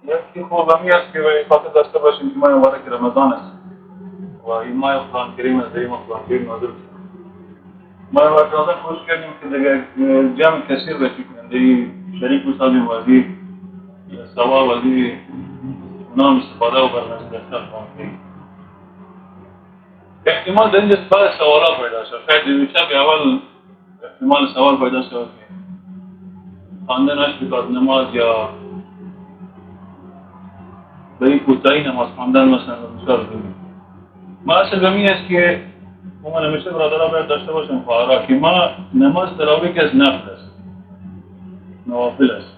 یکی خوب همی است که به خاطر داشته باشیم که ماه مبارک رمضان است و این ماه قرآن کریم است، در این ماه قرآن کریم نازل شد. ماه مبارک رمضان کوشش کردیم که دیگه جمع کثیر بشیم، در شریک بسازیم و از این ثواب از این نام استفاده و برنامه داشته قرآن کریم. احتمال در اینجا بعض سوالات پیدا شد، شاید در شب اول احتمال سوال پیدا شد که خواندن 8 رکعت نماز یا به این کوتاهی نماز خواندن مثلا بسیار ضروری. ما اصل به این است که ما همیشه برادرها باید داشته باشیم، خواهرها، که ما نماز تراویح که از نفل است، نوافل است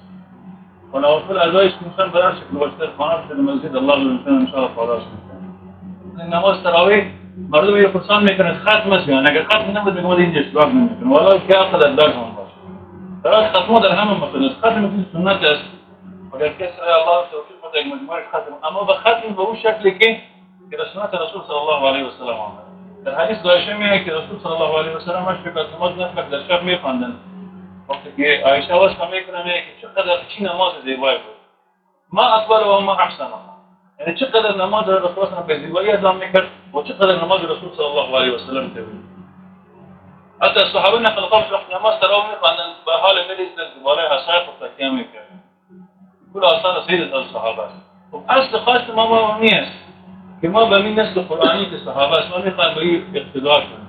و نوافل ادایش میشن به هر شکل باشه، در خانه باشه، در مسجد، الله میتونه انشاءالله پاداش میکنه. نماز تراویح مردم یه پرسان میکنه ختم است یا نه، اگر ختم نبود میگه ما اینجا اشتباه نمیکنه، والا که عقل در هم باشه. تراویح ختم در همه مثلا است، ختم مثل سنت است. اگر کسی الله توفیق بده یک مجموعه ختم، اما به ختم به اون شکلی که در سنت رسول صلی الله علیه و سلم آمده. در حدیث عایشه میاد که رسول صلی الله علیه و سلم 8 رکعت نماز نفل در شب میخواندن. وقتی که عایشه وصف میکنه میگه که چقدر چی نماز زیبایی بود، ما اطول و ما احسن، یعنی چقدر نماز رسول صلی الله علیه و به زیبایی ادا میکرد و چقدر نماز رسول صلی الله علیه و سلم طویل. حتی صحابه نقل قول وقت نماز تراویح میخواندن به حال میریزن بالای عصای خود تکیه میکردن. کل آثار سیدت از صحابه است. خب اصل خاص ما نیست که ما به این نسل قرآنی که صحابه است ما میخوایم به این اقتدا کنیم،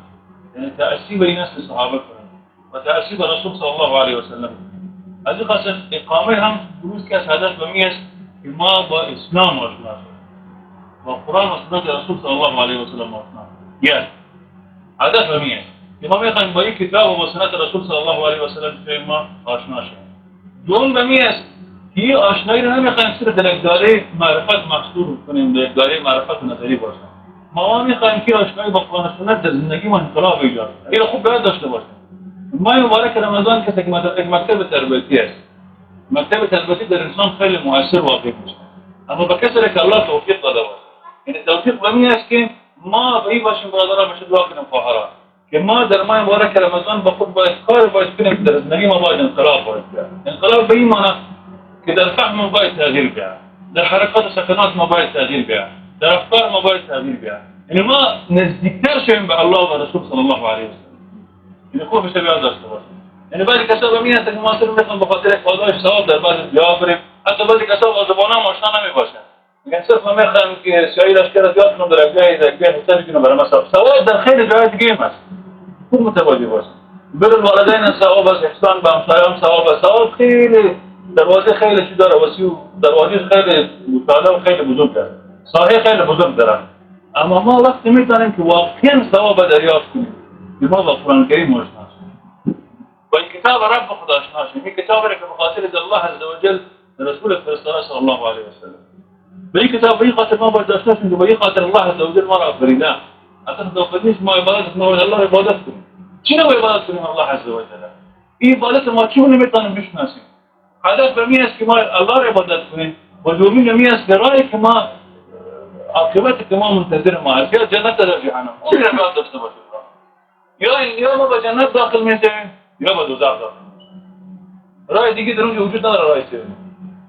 یعنی تأثیر به این نسل صحابه کنیم و تأثیر به رسول صلی الله علیه و سلم. از این خاص اقامه هم دروس که از هدف به می است که ما با اسلام آشنا شویم، با قرآن و سنت رسول صلی الله علیه و سلم آشنا شویم. یک هدف به می است که ما میخوایم با این کتاب و با سنت رسول صلی الله علیه و سلم ما آشنا شویم. دوم به می است که این آشنایی رو نمیخوایم صرف در یک دایره معرفت محصور کنیم، در یک دایره معرفت نظری باشه. ما میخوایم که آشنایی با قرآن و سنت در زندگی ما انقلاب ایجاد کنه. این خوب باید داشته باشیم. ماه مبارک رمضان که یک مکتب تربیتی است. مکتب تربیتی در انسان خیلی مؤثر واقع میشه، اما به کسی که الله توفیق داده باشه. یعنی توفیق به این است که ما به این باشیم برادران، میشه دعا کنیم خواهران که ما در ماه مبارک رمضان با خود باید کار باید کنیم که در زندگی ما باید انقلاب باید بیاد. انقلاب به این معنی که در فهم ما باید تغییر بیاد، در حرکات و سکنات ما باید تغییر بیاد، در افکار ما باید تغییر بیاد. یعنی ما نزدیکتر شویم به الله و رسول صلی الله علیه و سلم. یعنی خوب میشه بیاد داشته باشیم. یعنی بعضی کسا به میاد که ما صرف میخوام به خاطر پاداش ثواب در بعضی جا بریم، حتی بعضی کسا با زبان هم آشنا نمیباشن، میگن صرف ما میخوام که سیاهی لشکر رو زیاد کنم در یک جای، در یک جای حساب کنم برای ما ثواب. ثواب در خیلی جای دیگه هم هست. خوب متوجه باشیم. بر الوالدین ثواب است، احسان به همسایه هم ثواب است. ثواب خیلی دروازه خیلی چی داره، وسیع دروازه خیلی مطالعه و خیلی بزرگ داره، ساحه خیلی بزرگ داره. اما ما وقتی میتونیم که واقعا ثواب دریافت کنیم که ما با قرآن کریم آشنا شیم، با این کتاب رب خدا آشنا شیم، این کتاب را که به خاطر الله عز وجل رسول فرستاده صلی الله علیه و سلم. به این کتاب به این خاطر ما باید آشنا شیم که به این خاطر الله عز وجل ما را آفریده. اصلا توفیق نیست ما عبادت ما الله عبادت کنیم. چی نوع عبادت کنیم الله عز وجل؟ این عبادت ما چون نمیتونیم بشناسیم. هدف به می است که ما الله را عبادت کنیم و دومی به می است که راهی که ما عاقبت که ما منتظر ما است یا جنت در جهنم. چی را باید داشته باشیم؟ یا ما به جنت داخل میشویم یا به دوزخ داخل میشویم. راه دیگه در اونجا وجود نداره، راه سوم.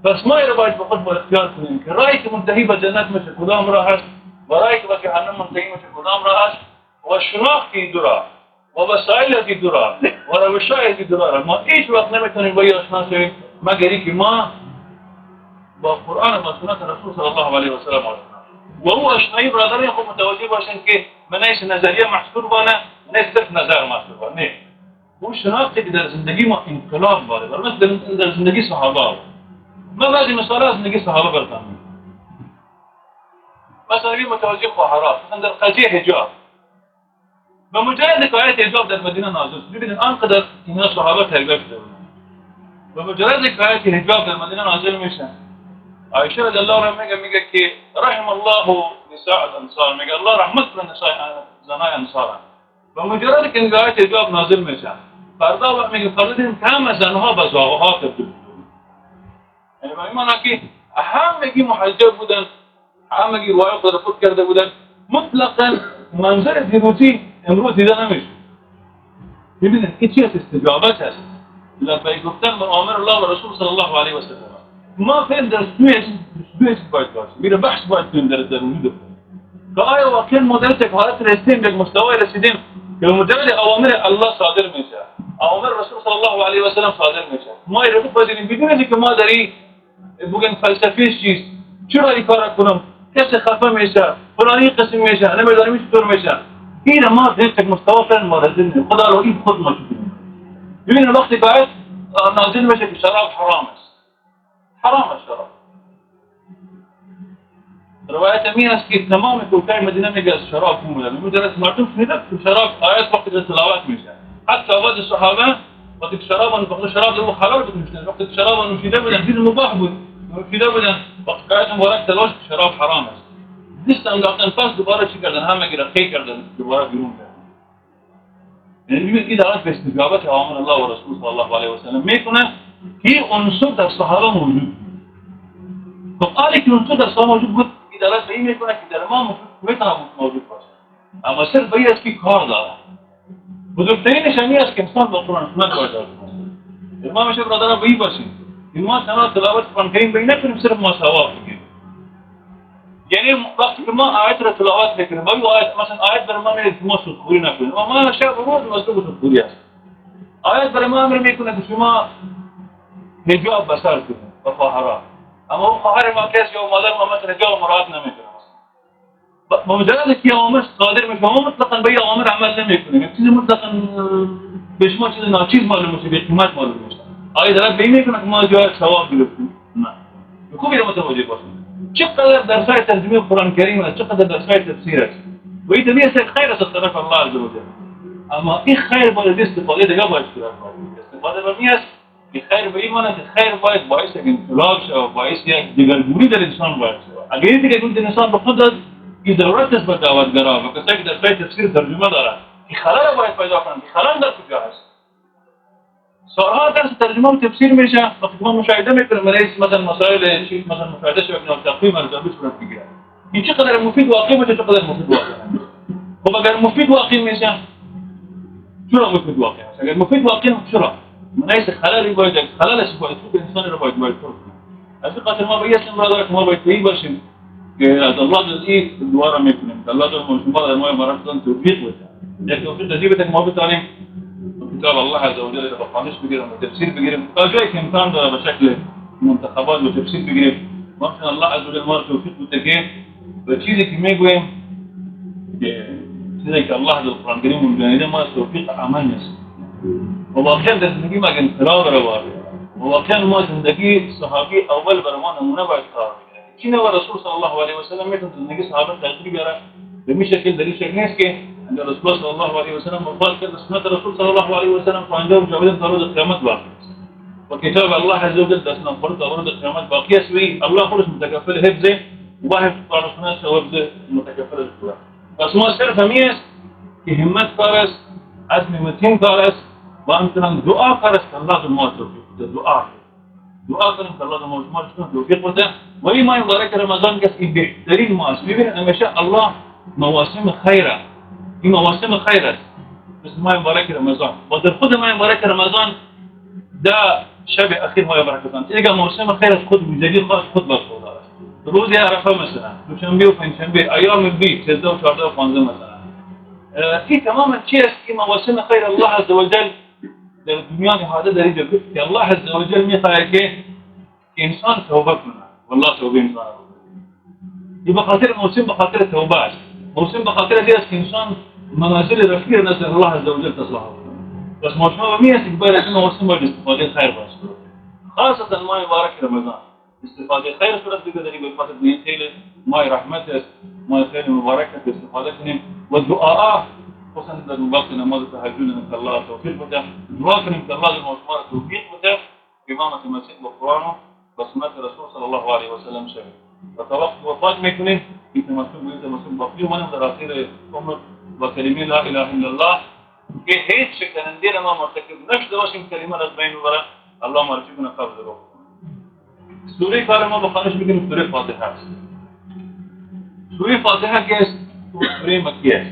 پس ما را باید به خود با اختیار کنیم که راهی که منتهی به جنت میشه کدام راه است و راهی که به جهنم منتهی میشه کدام راه است و شناخت این دو راه و وسایل از این دو راه و روش‌های از این دو راه ما هیچ وقت نمیتونیم با این آشنا شویم مگر اینکه ما با قرآن و سنت رسول صلی الله علیه و سلم آشنا و او آشنایی برادران خود متوجه باشن که من نیست نظریه محصور بانه، نه صرف نظر محصور بانه، نه او شناختی که در زندگی ما انقلاب باره، برای مثل در زندگی صحابه آورد. من بعضی مثال از زندگی صحابه براتون میگم. مثلا بی متوجه خواهرات، مثلا در قضیه حجاب، به مجرد که آیت حجاب در مدینه نازل شد، ببینید آنقدر اینا صحابه تربیت شده بودن. به مجرد که آیت حجاب در مدینه نازل میشه، عایشه رضی الله عنها میگه که رحم الله نساء الانصار، میگه الله رحمت کنه نساء زنای انصار. به مجرد که آیت حجاب نازل میشه، فردا میگه فردا دیدیم که همه زنها به زاغها تبدیل شدن. یعنی به این معنی که همگی محجب بودن، همگی روای خود را فوت کرده بودن، مطلقا منظر دیروزی امروز دیده نمیشه. ببینید این چی است؟ استجابت است. لبیک گفتن به آمر الله و رسول صلی الله علیه و سلم. ما فهم در سوی باید باشه، میره بحث باید کنیم در وجود خود که آیا واقعا ما در یک حالت رسیدیم، یک مستوای رسیدیم که به مجرد اوامر الله صادر میشه، اوامر رسول صلی الله علیه و سلم صادر میشه، ما این رو بپذیریم بدون اینکه ما در این بگیم فلسفه چیست، چرا این کار کنم، کسی خفه میشه، فلانی قسم میشه، نمیدونم چطور میشه. این ما در یک مستوى فعلا ما رسیدیم، خدا رو این خود ما شدیم. ببینید وقتی که آیت نازل میشه که شراب حرام است، حرام است شراب. روایت می است که تمام کوچه مدینه میگه از شراب بودن، مجرد مردم شنیدن که شراب آیت وقتی که تلاوت میشه، حتی بعض صحابه وقتی که شراب رو حلال بود، وقتی که شراب نوشیده بودن چیز مباح بود، نوشیده بودن، وقتی که آیت مبارک تلاوت شراب حرام است، دست انداختن پس دوباره چی کردن؟ همه گرخی کردن، دوباره بیرون کردن. یعنی ببینید این دارد به استجابت اوامر الله و رسول صلی الله علیه و سلم میکنه که عنصر در صحابه موجود. خب آلی که عنصر در صحابه موجود بود، این دارد به این میکنه که در ما میتونه موجود باشه، اما صرف به این است که کار داره. بزرگترین نشانی است که انسان با قرآن سنت باید آشنا شود. ما میشه برادران به این باشیم که ما تنها تلاوت قرآن کریم به این نکنیم، صرف ما ثواب بگیریم. یعنی وقتی که ما آیت را تلاوت میکنیم، و آیت مثلا آیت برای ما میگه ما سودخوری نکنیم، و ما شب و روز مصروف سودخوری است. آیت برای ما امر میکنه که شما حجاب به سر کنید و خواهران، اما اون خواهر ما کس یا مادر ما مثلا حجاب مراعات نمیکنه. با مجرد که اوامر صادر میشه ما مطلقا به این اوامر عمل نمیکنیم، یک چیز مطلقا به شما چیز ناچیز معلوم میشه، بی قیمت معلوم میشه. آیه دارد به این میکنه که ما جای ثواب گرفتیم. نه، خوبی را متوجه باشیم چقدر درسای ترجمه قرآن کریم است، چقدر درسای تفسیر است، و این طبیعی است خیر است از طرف الله عز وجل. اما این خیر باید استفاده دیگه باید صورت باید استفاده برمی است که خیر به این معنی که خیر باید باعث یک انقلاب شود، باعث یک دگرگونی در انسان باید شود. اگر این دگرگونی در انسان رخ داد، این ضرورت است به دعوتگرا و کسایی که درسای تفسیر ترجمه دارند که خلل باید پیدا کنند، که خلل در کجا هست. سالها درس ترجمه و تفسیر میشه، وقتی ما مشاهده میکنیم برای مثلا مسائل چیز مثلا مشاهده شده که تقویم ارزیابی صورت میگیره، این چقدر مفید واقع میشه، چقدر مفید واقع نمیشه. خب اگر مفید واقع میشه چرا مفید واقع میشه؟ اگر مفید واقع چرا؟ منعکس خللی باید خللش باید خوب انسان رو باید پر کنه. از این خاطر ما باید برادر که ما باید به باشیم که از الله جز این دعا را میکنیم که الله جل شما در ماه مبارک توفیق بده، یک توفیق عجیب که ما بتوانیم کتاب الله عز وجل را خوانش بگیریم و تفسیر بگیریم تا جایی که امکان داره به شکل منتخبات و تفسیر بگیریم. ممکن الله عز وجل ما را توفیق بده که به چیزی که میگوییم که چیزی که الله در قرآن کریم میگه ما توفیق عمل نیست و واقعا در زندگی ما انقلاب را وارد و واقعا ما زندگی صحابی اول بر ما نمونه باید قرار بگیره. چی نوع رسول صلی الله علیه و سلم میتونه زندگی صحابه تغییر بیاره به می شکل در این شکل نیست که عند رسول صلی الله علیه و سلم وفات کرد، سنت رسول صلی الله علیه و سلم پاینده و جاودان تا روز قیامت باقی است و کتاب الله عز وجل دست نخورد تا روز قیامت باقی است و الله خودش متکفل حفظ و حفظ قرآن و سنت و حفظ متکفل است. پس ما صرف همین است که همت کار است، عزم متین کار است و همچنان دعا کار است که الله ما توفیق بده. دعا کنیم که الله ما توفیق بده. و این ماه مبارک رمضان که این بهترین ماه است. ببینید همیشه الله مواسم خیره، این مواسم خیر است مثل ماه مبارک رمضان و در خود ماه مبارک رمضان ده شب اخیر ماه مبارک رمضان دیگه موسم خیر است، خود ویژگی خاص خود برخوردار است. روز عرفه مثلا، دوشنبه و پنجشنبه، ایام بیت 13 و 14 و 15 مثلا، این تماما چی است؟ که مواسم خیر الله عز وجل در دنیا نهاده در اینجا گفت که الله عز وجل میخواهد که انسان توبه کنه. والله توبه انسان این به خاطر موسم، به خاطر توبه است. موسم به خاطر این است که انسان منازل رفیع نزد الله عز وجل تصلح کنه. بس ما شما می است که باید از این موسم باید استفاده خیر باشه، خاصة ماه مبارک رمضان استفاده خیر صورت بگیره. به خاطر این خیلی ماه رحمت است، ماه خیلی مبارک است، استفاده کنیم و دعا خصوصا در وقت نماز تهجد که الله توفیق بده. دعا کنیم که الله ما شما را توفیق بده که ما متمسک به قرآن و سنت رسول صلی الله علیه و سلم شویم و تا وقت وفات میکنیم این تمسک به این تمسک باقی مانیم در آخر عمر با کلمه لا اله الا الله که هیچ شکننده ما مرتکب نشده باشیم کلمه را از بین ببره. الله معرفی کنه قبض رو. سوره کار ما بخوانش بگیم سوره فاتحه است. سوره فاتحه که است سوره مکی است.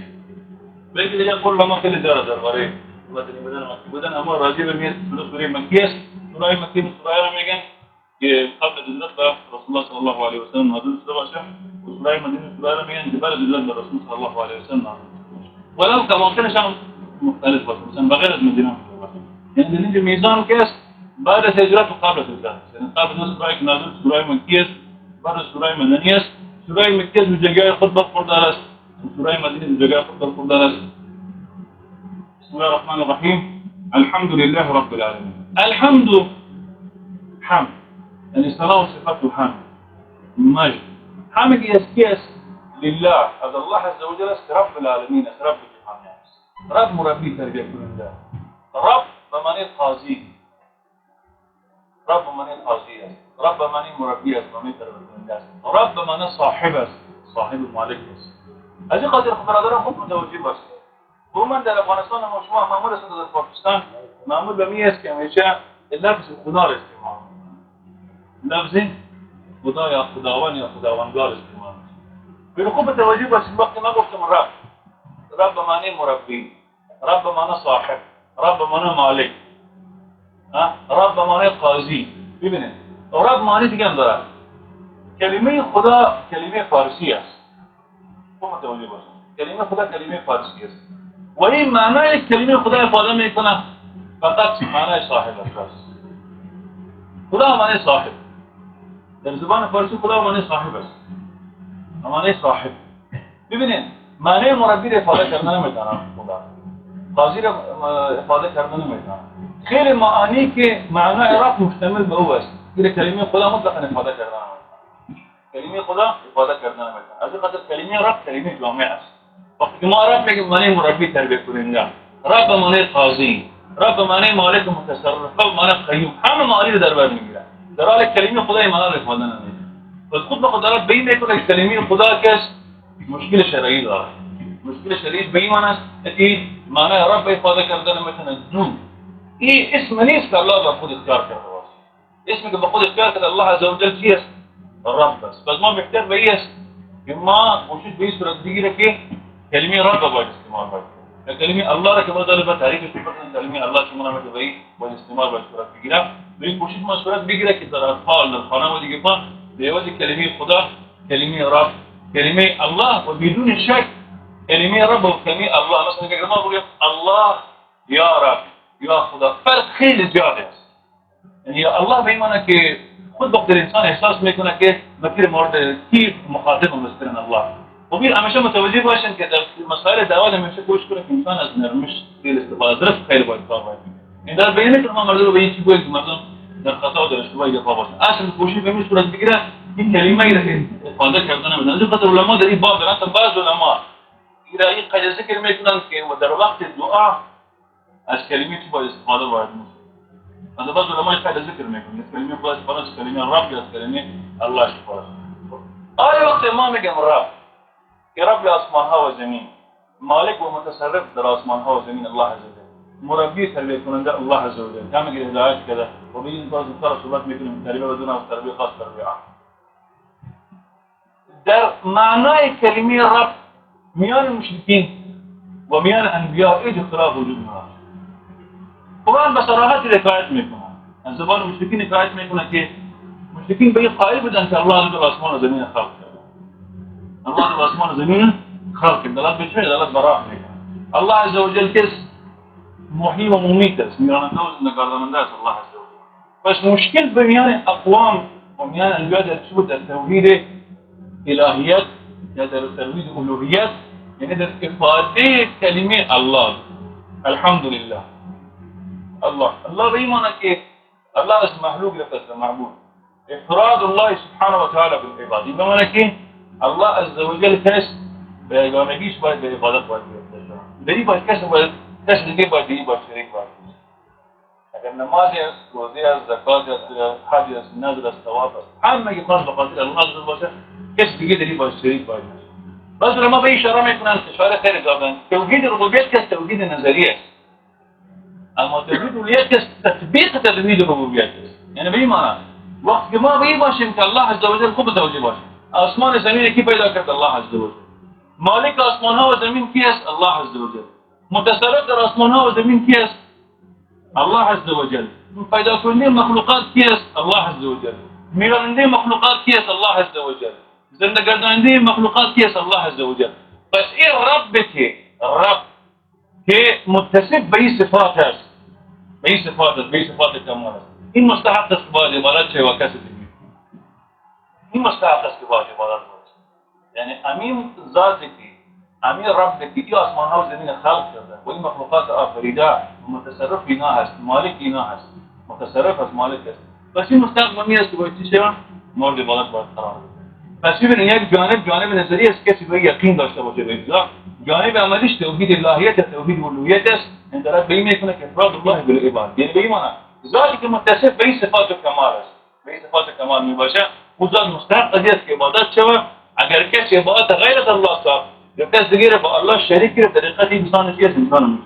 بلکه دیگه قول ما خیلی داره درباره مدنی بودن مکی بودن، اما راجع به میاد سوره مکی است. سوره مکی سوره را میگن که قبل از هجرت به رسول الله صلی الله علیه و سلم نازل شده باشه و سوره مدینه سوره را میگن که بعد از هجرت به رسول صلی الله علیه و سلم نازل شده، ولو که ممکنش هم مختلف باشه، مثلا بغیر از مدینه باشه. یعنی در اینجا میزان که است بعد از هجرت و قبل از هجرت، یعنی قبل از سوره که نازل سوره مکی است، بعد از سوره مدنی است. سوره مکی از جای خود برخوردار است، سوره مدینه از جای خود برخوردار است. بسم الله الرحمن الرحیم. الحمد لله رب العالمین. الحمد حمد، یعنی ثناء و صفت و حمد، مجد. حمد است لله، از الله عز وجل است، رب العالمین است، رب جهان است، رب مربی تربیه کننده، رب به معنی قاضی، رب به معنی قاضی است، رب به معنی مربی است، به معنی تربیه کننده است، رب به معنی صاحب است، صاحب مالک است. از این خاطر برادران خوب متوجه باشید. عموما در افغانستان ما شما معمول است، در پاکستان معمول به می است که همیشه لفظ خدا را استعمال، لفظ خدا یا خداوند یا خداوندگار استعمال. ولی خوب متوجه باشید وقتی ما گفتم رب، رب به معنی مربی، رب به معنی صاحب، رب به معنی مالک، رب به معنی قاضی. ببینید رب معنی دیگه هم داره. کلمه خدا کلمه فارسی است. خوب متوجه باشید، کلمه خدا کلمه فارسی است و این معنای کلمه خدا افاده میکنه فقط معنای صاحب است. خدا معنی صاحب، در زبان فارسی خدا معنی صاحب است، معنی صاحب. ببینید معنی مربی را افاده کردن نمیتونه، خدا قاضی را افاده کردن نمیتونه. خیلی معانی که معنای رب مشتمل به او است، این کلمه خدا مطلقا افاده کردن نمیتونه، کلمه خدا افاده کردن نمیتونه. از این خاطر کلمه رب کلمه جامع است. وقتی ما رب میگیم معنی مربی تربیه کننده، رب معنی قاضی، رب معنی مالک متصرف، رب معنی قیوم، همه معانی رو در بر میگیره. در حال کلمه خدا این معنا رو افاده نمیده. پس خود به خود دارد به این میکنه که کلمه خدا کس مشکل شرعی داره. مشکل شرعی به این معنی است که معنی رب افاده کردن نمیتونه. دو، این اسم نیست که الله به خود اختیار کرده باشه. اسمی که به خود اختیار کرده الله عز وجل چی است؟ رب است. پس ما بهتر به این است که ما کوشش به این صورت بگیره که کلمه رب باید استعمال باید. کلمه الله را که ما داره به تعریفش بکنیم، کلمه الله شما نمیشه به این باید استعمال باید صورت بگیره. به این کوشش ما صورت بگیره که در اطفال در خانه و دیگه پا به عوض کلمه خدا، کلمه رب، کلمه الله و بدون شک کلمه رب و کلمه الله. مثلا اگر ما بگیم الله یا رب یا خدا، فرق خیلی زیاد است. یعنی الله به این معنی که خود وقت انسان احساس میکنه که مکر مورد کی مخاطب مثلا الله. و بیر همیشه متوجه باشن که در مسائل دعوت همیشه کوشش کنه که انسان از نرمش خیلی استفاده درست خیلی باید کار باید. این در بینه که ما مردم رو به این چی گوییم که مردم در خطا و در اشتباه گفا باشن. اصلا کوشش به این صورت بگیره این کلمه ای را افاده کردن نمیدن. از این خاطر علما در این باب دارن، بعض علما این قضیه ذکر میکنن که در وقت دعا از کلمه چی باید استفاده باید میشه. از بعض علما این قضیه ذکر میکنن از کلمه خدا استفاده، از کلمه رب، از کلمه الله استفاده. آیا وقت ما میگم رب، که رب آسمان ها و زمین، مالک و متصرف در آسمان ها و زمین الله عز وجل، مربی تربیه کننده الله عز وجل، کم که هدایت کرده و به این باز کار صحبت میکنیم تربیه بدون از تربیه خاص تربیه عام. در معنای کلمه رب میان مشرکین و میان انبیاء هیچ اختلاف وجود ندارد. قرآن به صراحت حکایت میکنه، از زبان مشرکین حکایت میکنه که مشرکین به این قائل بودن که الله عز وجل آسمان و زمین خلق کرده، الله عز آسمان و زمین خلق کرده، دلالت به چه؟ دلالت به راه میکنه. الله عز وجل کس محیی و ممیت است، میراننده و زنده گرداننده است الله عز وجل. پس مشکل به میان اقوام و میان انبیاء در چه بود؟ در توحید الهیت یا در توحید الوهیت، یعنی در افاده کلمه الله. الحمدلله الله الله به این معنی که الله از مخلوق گرفته است معبود، افراد الله سبحانه و تعالی بالعباد. این به معنی که الله عز وجل کس به یگانگیش باید به عبادت باید گرفته شود. در این باید کس باید کس دیگه باید این باید شریک باید. اگر نماز است، روزه است، زکات است، حج است، نذر است، طواف است، همه که خاص به خاطر الله عز وجل باشه، کس دیگه در این باید شریک باید نشه. بعض علما به اشاره میکنن، اشاره خیلی جالبه. توحید ربوبیت کس توحید نظری است، اما توحید الوهیت کس تطبیق توحید ربوبیت است. یعنی به این معنی وقتی که ما به این باشیم که الله عز وجل خوب متوجه باشیم، آسمان زمین کی پیدا کرد؟ الله عز وجل. مالک آسمان ها و زمین کی است؟ الله عز وجل. متصرف در آسمان ها و زمین کی است؟ الله عز وجل. پیدا کننده مخلوقات کی است؟ الله عز وجل. میراننده مخلوقات کی است؟ الله عز وجل. زنده گرداننده مخلوقات کی است؟ الله عز وجل. پس این رب که رب که متصف به این صفات است، به این صفات است، به این صفات کمال است، این مستحق است باید عبادت شه و کسی دیگه این مستحق است که باید عبادت باشه. یعنی امین ذاتی که امین رب که این آسمان ها و زمین خلق کرده و این مخلوقات آفریده و متصرف اینا هست، مالک اینا هست، متصرف است، مالک است. پس این مستحق ممی است که باید چی شود؟ مورد عبادت باید قرار بده. پس ببینید یک جانب نظری است کسی باید یقین داشته باشه به اینجا، جانب عملیش توحید الهیت، توحید الوهیت است. این طرف به این میکنه که افراد الله بالعباد، یعنی به این معنی ذاتی که متصف به این صفات و کمال است، به این صفات و کمال می باشه، او ذات مستحق است که عبادت شود. اگر کسی عبادت غیر از الله ساخت یا کس دیگه با الله شریک گرفت، طریقت انسان چیست؟ انسان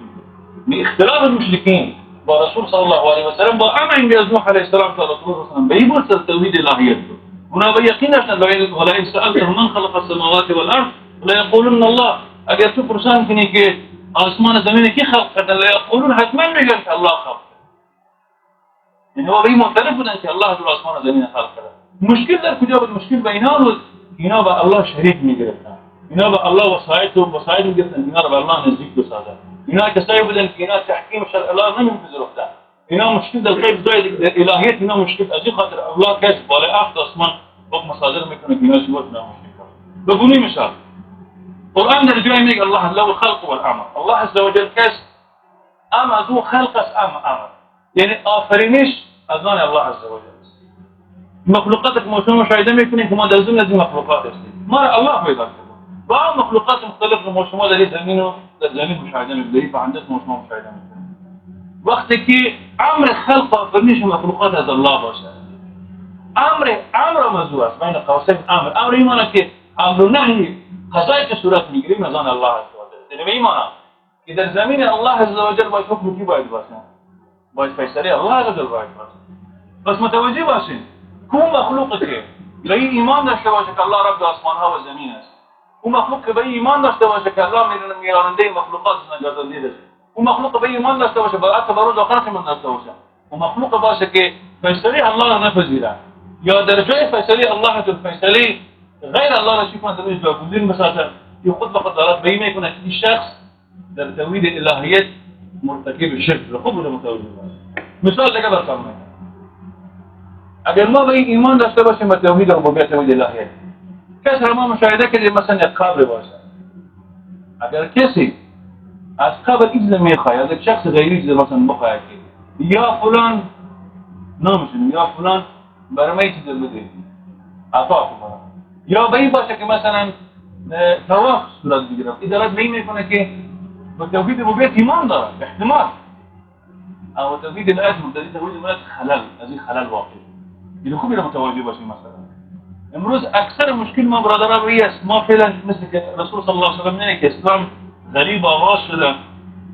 مشرک. اختلاف المشرکین با رسول صلی الله علیه و سلم با امر از نوح علیه السلام تا رسول الله صلی الله علیه و سلم به این بود توحید الهیت بود. اونا به یقین داشتن ولئن سألتهم من خلق السماوات والارض لیقولن الله. اگر تو پرسان کنی که آسمان زمین کی خلق کرده، لیقولون، حتما میگن که الله خلق کرده. یعنی او به این معترف بودن که الله در آسمان زمین خلق کرده. مشکل در کجا بود؟ مشکل به اینا بود، اینا به الله شریک میگرفتن، اینا به الله وسایط و وسایط میگرفتن، اینا رو به الله نزدیک بسازن. اینا کسایی بودن که اینا تحکیم شرع الله نمیپذیرفتن. اینا مشکل در غیب زاید در الهیت، اینا مشکل از این خاطر الله کس بالای هفت آسمان حکم صادر میکنه که اینا چی بود؟ اینا مشکل. به گونه مثال قرآن در جای میگه الله له الخلق والامر. الله عز وجل کس ام از او خلق است ام امر، یعنی آفرینش از آن الله عز وجل است. مخلوقات که ما شما مشاهده میکنیم که ما در زمین از این مخلوقات هستیم، ما را الله پیدا کرده. با مخلوقات مختلف ما شما در زمین و در زمین مشاهده میکنیم، در هندسه ما شما مشاهده میکنیم. وقتی که امر خلق آفرینش مخلوقات از الله باشه، امر موضوع است بین قوسین امر، امر این معنی که امر و نهی قضایی که صورت میگیریم از آن الله عز وجل. یعنی به این معنی که در زمین الله عز وجل باید حکم کی باید باشه؟ باید فیصله الله عز وجل باید باشه. پس متوجه باشین کو مخلوق که به این ایمان داشته باشه که الله رب آسمان ها و زمین است، او مخلوق که به این ایمان داشته باشه که الله میراننده مخلوقات است، نجات‌دهنده است، او مخلوق به این ایمان داشته باشه، حتی به روز آخرت ایمان داشته باشه، او مخلوق باشه که فیصله الله را نپذیره یا در جای فیصله الله فیصله غیر الله را چی کنه؟ در جاگزین بسازه، یا خود به خود دلالت به این میکنه که این شخص در توحید الهیت مرتکب شرک شده. خوب متوجه باشه. مثال دیگه براتون میگم. اگر ما به این ایمان داشته باشیم به توحید ربوبیت، توحید الهیت، کسی ما مشاهده کردیم مثلا یک قبر باشه، اگر کسی از قبر چیز میخواد، از یک شخص غیری چیز مثلا بخواد که یا فلان نامشون یا فلان برای من چیز بده عطا کنه، یا به این باشه که مثلا طواف صورت بگیره، این دلالت به این میکنه که به توحید ربوبیت ایمان داره احتمال، او توحید الهیت توحید الهیت خلل، از این خلل واقع. اینو خوب اینو متوجه باشیم. مثلا امروز اکثر مشکل ما برادران به است، ما فعلا مثل که رسول صلی الله علیه و سلم میگه که اسلام غریب آغاز شده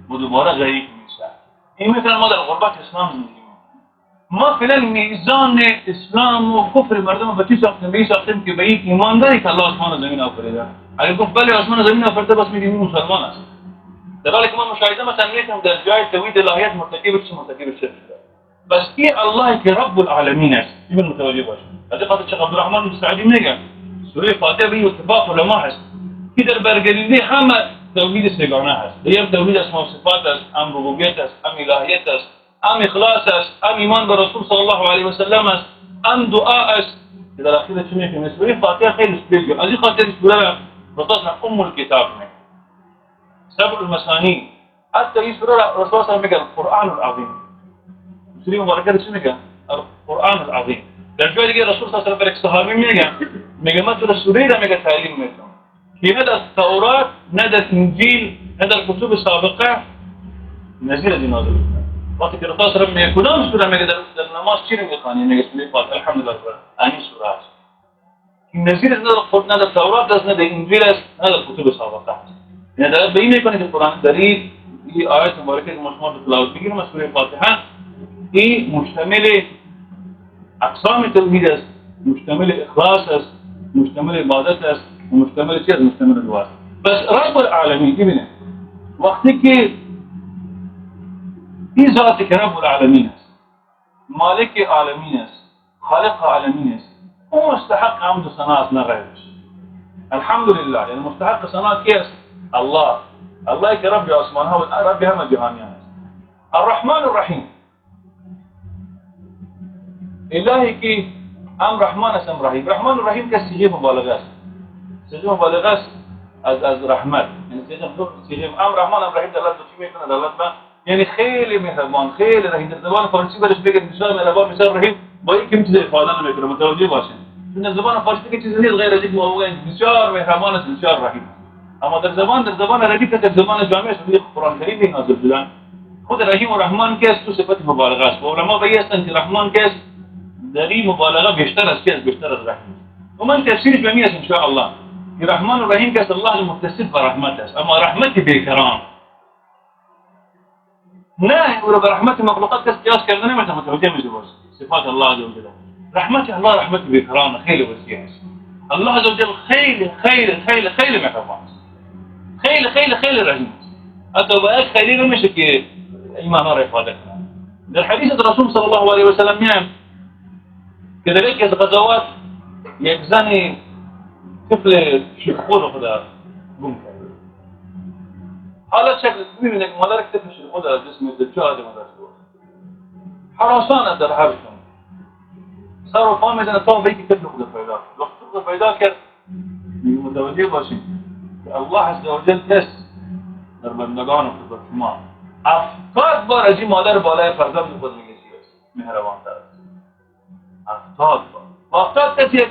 و دوباره غریب میشه. این مثلا ما در غربت اسلام زندگی میکنیم. ما فعلا میزان اسلام و کفر مردم به چی ساختیم؟ به این ساختیم که به این ایمان داری که الله آسمان و زمین آفریده. اگر گفت بله آسمان و زمین آفریده، بس میگیم این مسلمان است. در حالی که ما مشاهده مثلا میکنیم در جای توحید الهیت مرتکب چه؟ مرتکب شرک شده. بس این الله که رب العالمین است، این متوجه باشه. از این خاطر شیخ عبدالرحمن بن سعدی میگه سوره فاتحه به اتفاق علما هست که در برگرفته همه توحید سگانه هست. یک توحید اسماء و صفات است، ام ربوبیت است، ام الهیت است، ام اخلاص است، ام ایمان به رسول صلی الله علیه و سلم است، ام دعا است. که در اخیر چی میگه؟ سوره فاتحه خیلی سپیشال. از این خاطر سوره رسول ام الکتاب میگه سبع المثانی. حتی این سوره رسول صلی الله میگه القرآن العظیم. سوره مبارکه چی میگه؟ القرآن العظیم. در جای دیگه رسول صلی الله علیه و سلم یک صحابی میگه من تو سوره را میگه تعلیم میدم که نه در تورات نه در انجیل نه در کتب سابقه نظیر از این نازل شده. وقتی که رسول صلی الله علیه و سلم میگه کدام سوره؟ میگه در نماز چی رو میخوانی؟ میگه سوره فاتحه. الحمدلله این سوره است. نظیر از نه در تورات است، نه در انجیل است، نه در کتب سابقه است. یعنی دلالت به این میکنه که قرآن در این آیت مبارکه که ما شما به تلاوت بگیریم از سوره فاتحه، این مشتمل اقسام توحید است، مشتمل اخلاص است، مشتمل عبادت است و مشتمل چی است؟ مشتمل دعا است. بس رب العالمین ببینید وقتی که این ذاتی که رب العالمین است، مالک عالمین است، خالق عالمین است، او مستحق حمد و ثنا است، نه غیرش. الحمدلله، یعنی مستحق ثنا کی است؟ الله. الله که رب آسمان ها و رب همه جهانیان است. الرحمن الرحیم، الهی که هم رحمان است هم رحیم. رحمان الرحیم که صیغه مبالغه است، صیغه مبالغه است از رحمت، یعنی صیغه هم رحمان هم رحیم دلالت چی میکنه؟ دلالت به یعنی خیلی مهربان، خیلی رحیم. در زبان فارسی برش بگه بسیار مهربان، بسیار رحیم، با این که چیز افاده نمیکنه. متوجه باشین، چون در زبان فارسی که چیزی نیست غیر از اینکه بسیار مهربان است، بسیار رحیم. اما در زبان عربی که در زبان جامعه است، قرآن کریم نازل شدن، خود رحیم و رحمان که است تو صفت مبالغه است. و علما به هستند که رحمان که است در این مبالغه بیشتر از که است، بیشتر از رحیم. و من تفسیرش به است ان شاء الله که رحمان و رحیم که است الله متصف به رحمت است، اما رحمت بیکران نه، او به رحمت مخلوقات کس قیاس کرده نمیشه. متوجه میشه باش صفات الله عز وجل. رحمت الله رحمت بیکران خیلی وسیع است. الله عز وجل خیلی خیلی خیلی خیلی مهربان است، خیلی خیلی خیلی رحیم است. حتی با یک خیلی نمیشه که ایمان را افاده کنه. در حدیث رسول صلی الله علیه و سلم میام که در یکی از غزوات یک زن طفل شیرخوار خود گم کرد. حالا شکل میبینه که مادر طفل شیرخوار از دست میده، چه آدم داشته باشه حراسان در حبشون سر و پا میزنه تا به اینکه طفل خود پیدا کرد. وقتی طفل پیدا کرد، متوجه باشید که الله عز وجل کس در بندگان خود بر شما 70 بار از این مادر بالای فرزند خود میگه مهربان تر است. 70 بار. و 70 کسی یک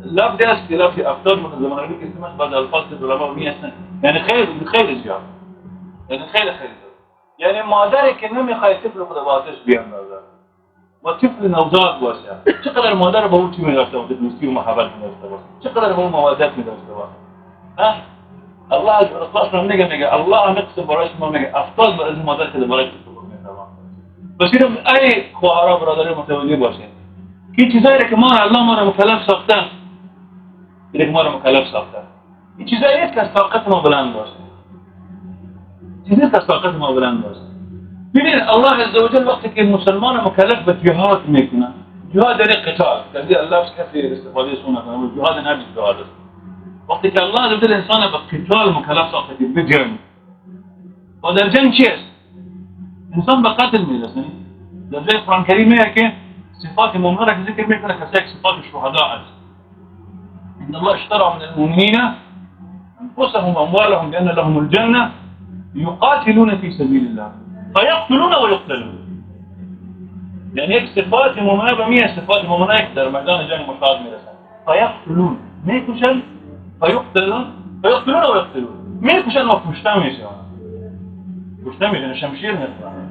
لفظ است که لفظ 70 من زمان عربی که اسمش بعض الفاظ که علما می هستن، یعنی خیلی خیلی زیاد، یعنی خیلی خیلی زیاد. یعنی مادری که نمیخواد طفل خود به آتش بیاندازه و طفل نوزاد باشه، چقدر مادر با او چی می‌داشته باشه؟ دوستی و محبت می‌داشته باشه، چقدر با او مودت می‌داشته باشه. الله عز وجل میگه الله نقسم برای شما میگه 70 بار از مادر که برای طفل خود مهربان. بس ای خواهرا برادرای متوجه باشین که چیزایی که ما الله ما را مکلف ساخته، که ما را مکلف ساخته، این چیزایی نیست که از طاقت ما بلند باشه، چیزی نیست که از طاقت ما بلند باشه. ببین الله عز وجل وقتی که مسلمان مکلف به جهاد میکنه، جهاد یعنی قتال، که الله کسی استفاده سونه کنه، جهاد نه جهاد است. وقتی که الله عز وجل انسان به قتال مکلف ساخته که بجنگ، و در جنگ چی است؟ انسان به قتل میرسه. در جای قرآن کریم میگه که صفات مؤمنان را که ذکر میکنه کسایی که صفات شهدا است. ان الله اشترى من المؤمنین انفسهم واموالهم بان لهم الجنه يقاتلون في سبيل الله فيقتلون ويقتلون. یعنی یک صفات مؤمنان به میه صفات مؤمنان که در میدان جنگ مشاهد میرسن، فیقتلون میکشن، فیقتلون، فیقتلون و یقتلون، میکشن و کشته میشن، کشته میشن، شمشیر میخورن.